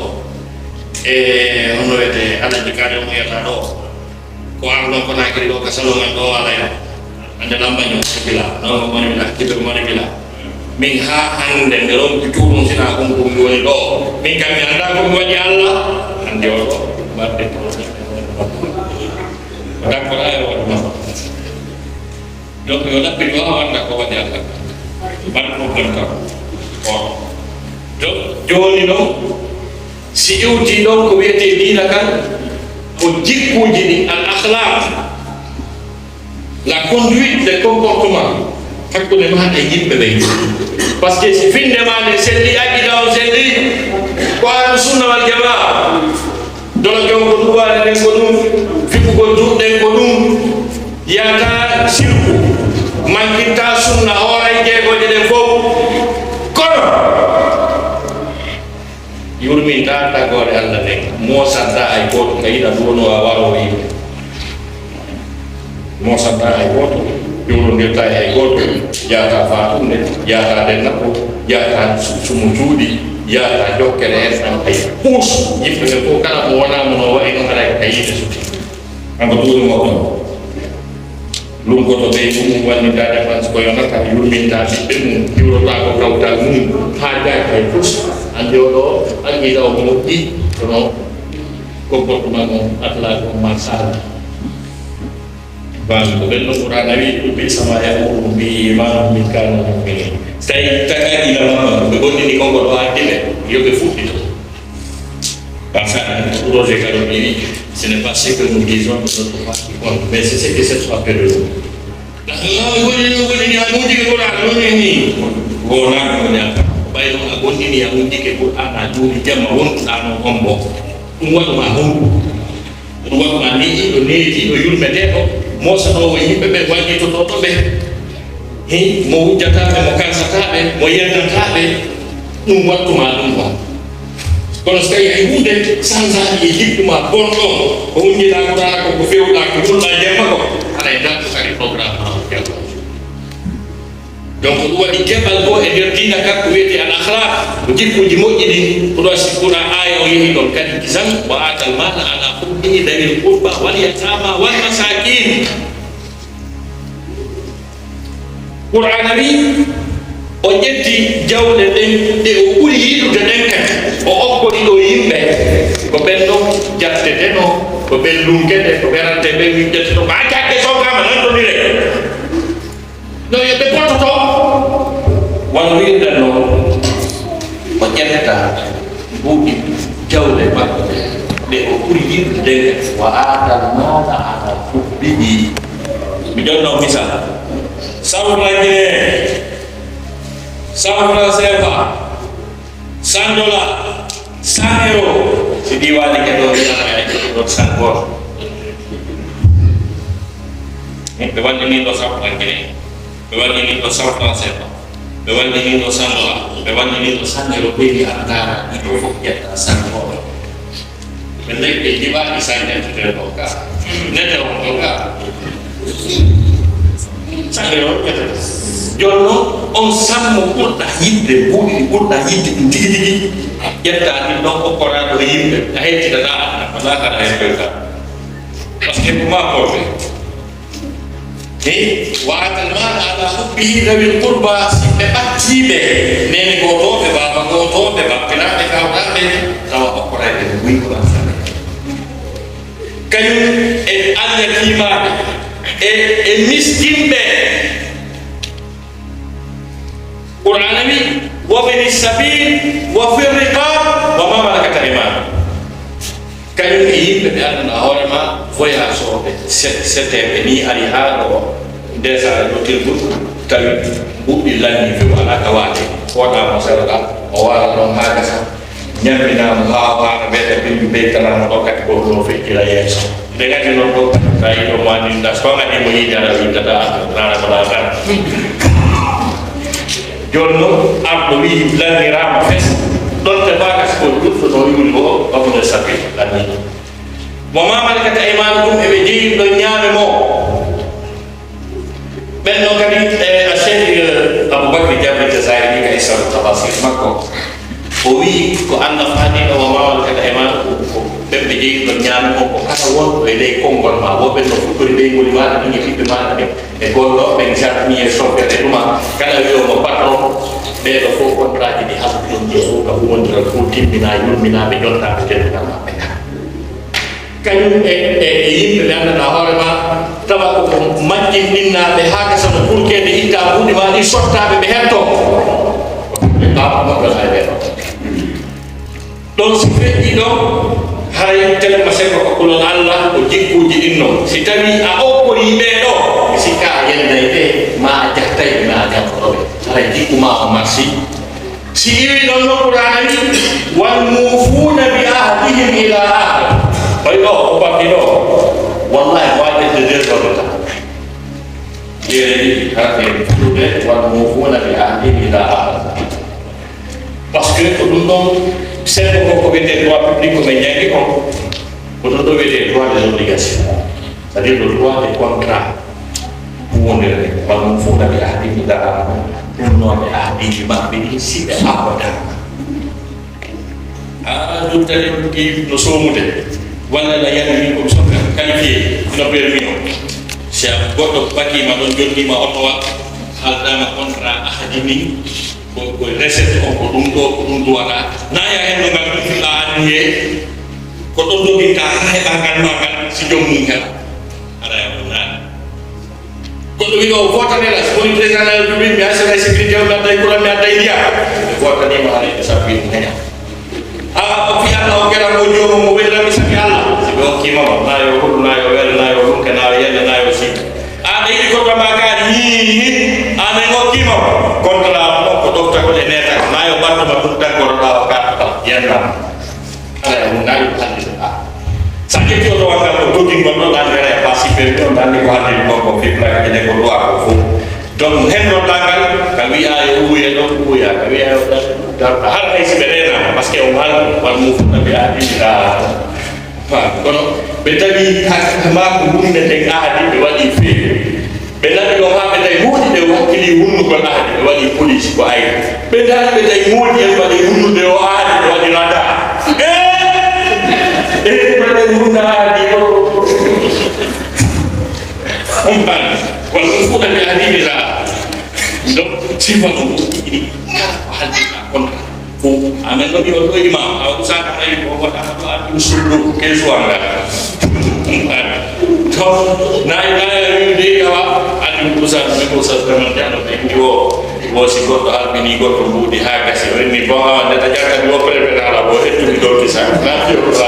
e honno wiyetee Alaji Kaari on wiyata ɗo. Ko an ɗon Konaakiri ɗo ka salon an ɗo waalay. Ande lamba ñoo ko bila, non ko mari bila, kibe ko mari bila. Min haa hannde nde ronki tuurum sina kon ko mi woni ɗo. Min kam mi anndaa ko mi waɗi Allah. Anndi o ɗo, mbaɗde problème. D'accord, ayo waɗi ma. Donc, yo ɗaɓɓi ɗo, a anndaa ko waɗi Allah. Mbaɗ problème kam. O. Donc, jooni ɗo, si iwti ɗon ko wiyetee diina kan, ko jikkuuji ɗin, al akhlaq, la conduite, le comportement, hakkunde ma e yimɓe ɓen. Par ce que si finde ma nde selli, aqida on selli, ko ahlu sunna wal jamaa, dola jonko duwaale ɗen ko ɗum, fiɓugol duɗɗen ko ɗum, yata sirku, mankinta sunna hooray jeegooje ɗen fow. Kono, yurminta tagoore Allah nden, moosantaa hay gooto ka yiɗa duwono a waro yimɓe. Moosantaa hay gooto, jowlondirtaa e hay gooto, yaata faatunde, yaata dennabo, yaata su-, sumu cuuɗi, yaata jokkere en tan hay puus. Yimɓe ɓe fof kala mo wonaa mo no wayi noon aray ka yiide suuɗi. Kanko duuni mo ɗon. Lunkoto ɓe mum wallita dépense ko yonata, yurminta ɓiɓɓe mum, iwrota ko kawtal mum, haa jaaki hay fof. Anndi o ɗo, aqida o moƴƴi, kono comportement on, akhlaq on ma saali. Bal ko ɓen no Qur'aana wi, "Bi sama ya'muruhum bihi imanuhum in kanu mu'minin." So tawi tagaaki ila makko, ɓe gonnini konko ɗo addi ɓe, yo ɓe fuɗɗito. Parfois, projet kadi o wi, ce n'est pas ce que nous disons de notre part qui compte, mais c'est ce que cette soit fait de nous. Woni, woni, woni ni a wujike Qur'aana, woni ni. Wona, woni a. Ɓay noon a gonnini a wujike Qur'aana, a juuli jemma wonɗaa noon hombo. Ɗum waɗu ma honɗum? Ɗum waɗu ma neeƴiiɗo, neeƴiiɗo, yurmeteeɗo, moosanoowo yimɓe ɓe, wallitotooɗo ɓe. Hey, mo wujjataa ɓe, mo kansataa ɓe, mo yeddataa ɓe, ɗum waɗtu ma ɗum ɗon. Kono so tawi hay huunde sansaani e jikku ma bonɗo, ko hunndiɗaa Qur'aana ko, ko fewɗaa, ko wulɗaa jemma ko, aɗa e dartu kadi programme ma o jaggo. Donc, ɗum waɗi keɓal goo e nder diina kan ko wiyetee al akhlaq, ko jikkuuji moƴƴi ɗin, ko ɗo si Qur'aan aaya o yehi ɗon kadi kisan, "Wa atal mala ala hubbihi dawil qurba wal yatama wal masakin." Qur'aana wi, o ƴetti jawle ɗen ɗe o ɓuri yiɗude ɗen kadi, o okkori ɗo yimɓe, ko ɓen ɗon jattetenoo, ko ɓen lunkete, ko ɓerante ɓen wiƴƴete to, ko accakke sokkaama nan to ndire. No yo ɓe pottoto. Wano wi'irɗen non, o ƴetta buuɗi jawle maɓɓe ɗe o ɓuri yiɗude, wa atal mala ala hubbihi. Mi ƴonna on misal. Cent francs guinéen, cent francs C F A, cent dollars, cent euros. Si diwaani ke ɗo, wi'ama e ɗo cent gooto. Eh, Ɓe wanni min ɗo sappo e gine. Ɓe wanni min ɗo sappo e seppo. Ɓe wanni min ɗo sannola. Ɓe wanni min ɗo sanne ɗo ɓeydi alkara. Ɗi ɗo fof ƴetta sanne o. Ɓe ndek ɓe jiɓaaki sanne ɗo ka. Nete on ɗo ka. Sanne o ƴetta. Jooni noon, on sammo ɓurɗa yiɗde, buuɗi ɗi ɓurɗa yiɗde ɗum tigi tigi. Ƴetta ɗin ɗon okkoraa ɗo yimɓe. A hettitataa aduna, ko laakara heɓɓe ka. Parce que ko maa porte. Eyi, wa atal mala ala hubbihi dawil qurba, si ɓe ɓattiiɓe, neene gootooɓe, baaba gootooɓe, bappinaaɓe, kawɗaaɓe, tawa okkorayɓe ko buy ko ɗan sane. Kañum e alyatiimaaɓe, e, e miskinɓe. Qur'aana wi, "Wa bni sabil, wa fi riqab, wa ma malakat aymanukum." Kañum e yimɓe ɓe annduɗaa hoore ma, voyagooɓe, se-, seteeɓe ni ari haa ɗo, ndeesaare ɗo tirgol, tawi mbuuɗi lanni few alaa ka waade. Fooɗaa mo seroɗaa, o waala ɗon haa gasa. Ñamminaa mo haa o haara, mbiyata binndi bey kala mo ɗo kadi ko ɗo feccira yeeso. Nde ngati noon ɗo kadi, tawi ɗo mo anndi ndas, ko ngati mo yiide ara winndata, nana ko ɗa tan. Jooni noon, arɗo wiyi lanniraama fes, ɗon te bagas ko ɗuɗɗo no iwri o, babude sabi lanni. Mo ma malakat aymanukum, eɓe jeyi ɗo ñaame mo. Ɓen ɗon kadi, e, a Cheikh, e, Aboubacry Diallo Jazairi ka Islam Tafasir makko, o wiyi ko Allah faani ɗo wa ma malakat aymanukum ko ɓen ɓe jeyi ɗon ñaame mo ko kala wonɗo e ley konngol ma, wo ɓen no fuɗɗori ɓeynguuli maaɗa ɗin e ɓiɓɓe maaɗa ɓen, e gollooɓe ɓen, jardinier, chauffeur e ɗuma, kala wiyo mo patron, ɓee ɗo fof contrat ji ɗi halɓe ɗon je ɗo ka humondiral pour timmina, yurmina ɓe, jonta ɓe teddungal maɓɓe ngal. Kañum e, e, e yimɓe ɓe anndanaa hoore ma, tawa ko ko majjinɗinnaaɓe haa gasa no pulkeede itta buuɗi ma ɗi sottaaɓe ɓe hettoo. Ɓe paama moƴƴo hay ɓe ɗon. Ɗon si feƴƴi ɗon, haray telen ma sekko ko kulol Allah, ko jikkuuji ɗin non. Si tawii a okkorii ɓee ɗoo, mi sikka a yennday ɓe, ma a jahtay ɓe, ma a jahoto ɓe. Haray jikku ma o marsi. Si iwi ɗon no Qur'aana wi, "Wal mufuuna bi ahdihim ila ahd." Oy ɗo, o bambi ɗo. Wallahi, waɗde de désordre tan. Yeere ɗiɗi, harte fulɓe, "Wal mufuuna bi ahdihim ila ahd." Parce que ko ɗum ɗon, sembo ko ko wiyetee droit public ko ɓe ñaagi kon. Ko ɗum ɗo wiyetee droit des obligations. C'est-à-dire le droit des contrats. Huwondirde, wal mufuuna bi ahdihim idaa ahadu, ɗum noon e ahdiiji maɓɓe ɗi, si ɓe ahdotaama. A jottani ɗi no soomude, walla la yani min ko mi sokka qualifié no permis o. Si a goɗɗo bakiima ɗon, jottiima oto wa, haldaama contrat ahdi min, ko, ko recette on, ko ɗum ɗo, ko ɗum duwata. Na ya hen no ngal ɗum fiɓa anniye, ko ɗon doginta haa heɓa ngal ma ngal, si joom mum heɓa. Aɗa yaɓa naane. Goɗɗo wiɗo o votanela, so woni président de la République, mi asira e sécurité o, mi adday courant, mi adday ndiyam. Ɓe votanima haray ɓe sabbi ɗum heña. A, o fi Allah o geɗa o joomum o welirami sabi Allah. Si ɓe hokkima mo, na yo huɗu, na yo welo, na yo runke, na yo yelle, na yo sikki. An a yiɗi goɗɗo ma kaari, hi, hi, an en hokkima mo. Contrat mo ko ɗoftagol e netagol, na yo ɓattu ma ɗum daggoroɗa o ka, yennama. Ala e wonnaali ko hannde ɗum ɗaa. So a ƴetti oto wanngal ko dogingol ɗon, anndi ara e pas supérieur, on anndi ko hannde ɗum ɗon ko fiplaki ene ko duwa ko fof. Donc, henndo ɗangal, ka wiya yo uuye ɗon, uuya, ka wiya yo ɗan, ɗan, har hay si ɓe reenaama, parce que on hal, wal mum fof na mbiya, ɗiɗi ɗaa. Ha, kono ɓe tawi ha, ha maa ko wunde nden ahadi, ɓe waɗi feere. Ɓe naɓi ɗo haa ɓe tawi moodi ɓe wakkili wunnugol ahadi, ɓe waɗi police ko ayre. Ɓe ndaari ɓe tawi moodi en waɗi wunnude o ahadi, ɓe waɗi radar. Eh! Eh, ɓe tawi wunna ahadi o. Umpan, wala ɗum fuɗa ɓe ahadi ɓe laa. Donc, sifa ɗum ɗiɗi, kala ko haaldi ma kon. Ko amen ɗo mi on ɗo imam, a usaka na yi ko wata ko a ɗum sullu ke zuwa nga. To, na yi na yi de yawa, a ɗum usa, mi ko sa taman jano de yo, wo si goɗɗo halbini goɗɗo mbuɗi ha gasi, o inni bon awa nde ta jaka mi wo préfet ala bo e tumi ɗo kisa. Na fiyo ko sa.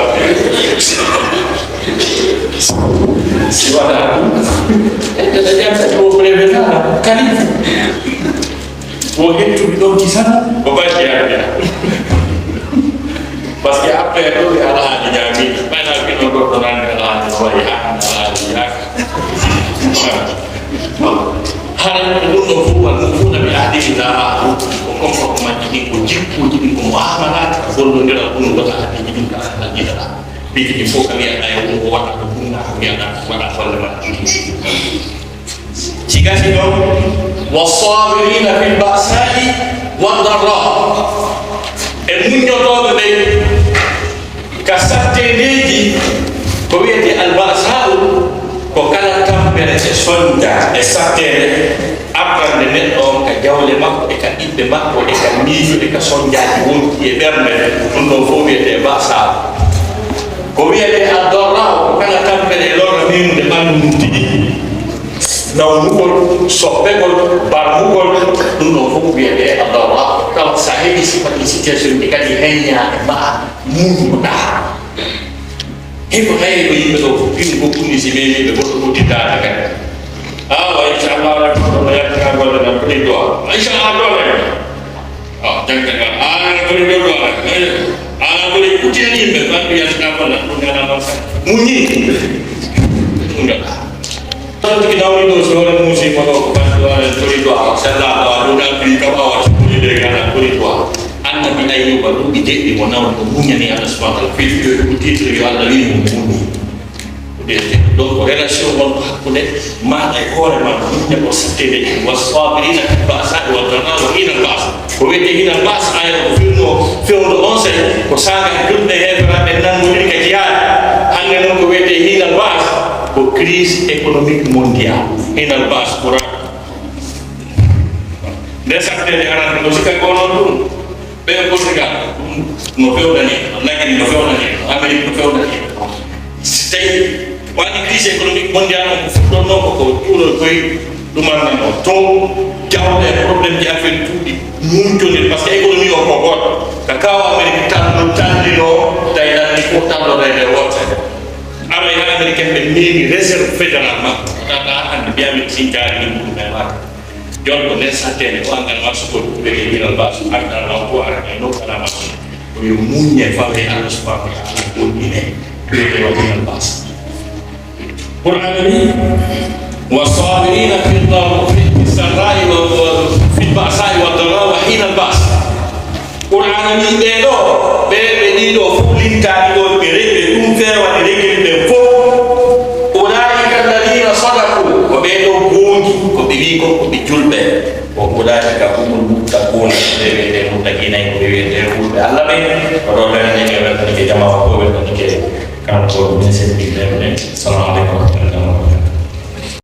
Si wata ɗum, e ta jaka mi wo préfet ala, kadi. Ko hettuɓe ɗon kisana. Ko bajji arde. Parce que après ɗo ɓe alhaali ñaami. Ɓayna ɓe ɗon goɗɗo nande alhaali no waɗi ha hande alhaali yaaka. Hara ɗum ɗo fof, wal mufuna bi ahdihim iza ahadu, ko comportement ji ɗin, ko jikkuuji ɗin, ko muamalaat, ko gollondiral ɗum wota hadiji ɗin kala kala jiɗaɗa. Piiji ɗin fof ka wiyaɗa e won ko waɗa ko ɗum na ko wiyaɗa ko waɗa golle maɗa ɗin. Si gasi ɗon, wa sabirina fil ba'sa'i wad darra. E muññotooɓe ɓe ka satteendeeji, ko wiyetee albasa'u, ko kala tampere e sonja e satteende, ardande neɗɗo on ka jawle makko e ka ɓiɓɓe makko e ka miijo e ka sonjaaji wonki e ɓernde, ɗum ɗon fof wiyetee ba'sa'u. Ko wiyetee addarra'u, ko kala tampere e lorra meemude ɓanndu mum tigi. Nawnugol, soppegol, barmugol, ɗum ɗon fof wiyetee addarra'u. Tawa so a heɓii sifa ɗin, situation ɗi kadi heññaa e ma'a. Muñɗa. Himo tawi ko yimɓe ɗo fof, ɗin ko kunni si memi ɓe goɗɗo ɓurtidaade kadi. Ah, wa inchallah, ala goɗɗo no yaltina golle nan ko ɗin duwa. Inchallah, doole. Ah, jangde ngal. Ah, ala ko ɗin duwa. Ah, ala ko ɗin kuttini yimɓe, ɓandu yaltina golle, ɗum nana man. Muñi. Muñɗa. Tigi nawni ɗo, so wona muusi mo ɗo, ko ɓandu wala tori duwa, sella ɗo, a ɗum ɗan ɗi kama wa sukuli de gana tori duwa. Annabi Ayyuba, duuɓi jeɗɗi mo nawni, o muñani Allah subhanahu wa ta'ala. Fii yo ɗum titre yo Allah wi mo muñi. Donc, relation wonko hakkunde maɗa e hoore ma, muñña ko satteende ɗin. Wa sabirina fil ba'sa'i wad darra wa hinal ba's. Ko wiyetee hinal ba's, aya ko firno fewndo on sey, ko saaga julɓe heeferaaɓe nanngondiri ka jihaad. Hannde noon ko wiyetee hinal ba's, ko crise économique mondiale. Hinal ba's, Qur'an. Nde satteende arande ko sikka ko noon ɗum. Ɓe Portugal, ɗum no fewnani, Lagine no fewnani, Amérique no fewnani. Si tawi waɗi crise économique mondiale on ko fuɗɗonnoo ko, ko ɗuuɗo koye ɗumanna o to jawɗe e problème ji affaire tuuɗi muñtondir, parce que économie o ko gooto. Ka kaw Amérique tan no tallino, tawi ɗan ni fof talloda e nder wootere. Aroy ha Américain ɓe memi réserve fédéral makko. Tata hannde mbiyami sincaari ɗum ɗum e maɗa. Jon ko nder satteende o angal ma sukol ɓe e yiral ba su angal ma ko ara e no kala ma. Ko yo muññe fawe Allah subhanahu wa ta'ala ko ɗine ɓe e yiral ba. Qur'an wi, wa sabirina fi dar-, fi sarra'i wa, wa fi ba'sa'i wa darra wa hina al-ba's. Qur'an wi ɓe ɗo, ɓe, ɓe ɗiɗo fof lintaani ɗo, ɓe re-, ɓe ɗum feewa, ɓe regli ɓe fof. Ulaika alladhina sadaqu, ko ɓe ɗo goongi, ko ɓe wi kon ko ɓe julɓe. Wa ulaika humul muttaquna, ɓe wiyete muttaqina, ko ɓe wiyete hulɓe Allah ɓe. Ko ɗo ɓe nani ɓe weltanike jama'a ko weltanike kanko ministre ɗi ɓe. Assalamu alaikum.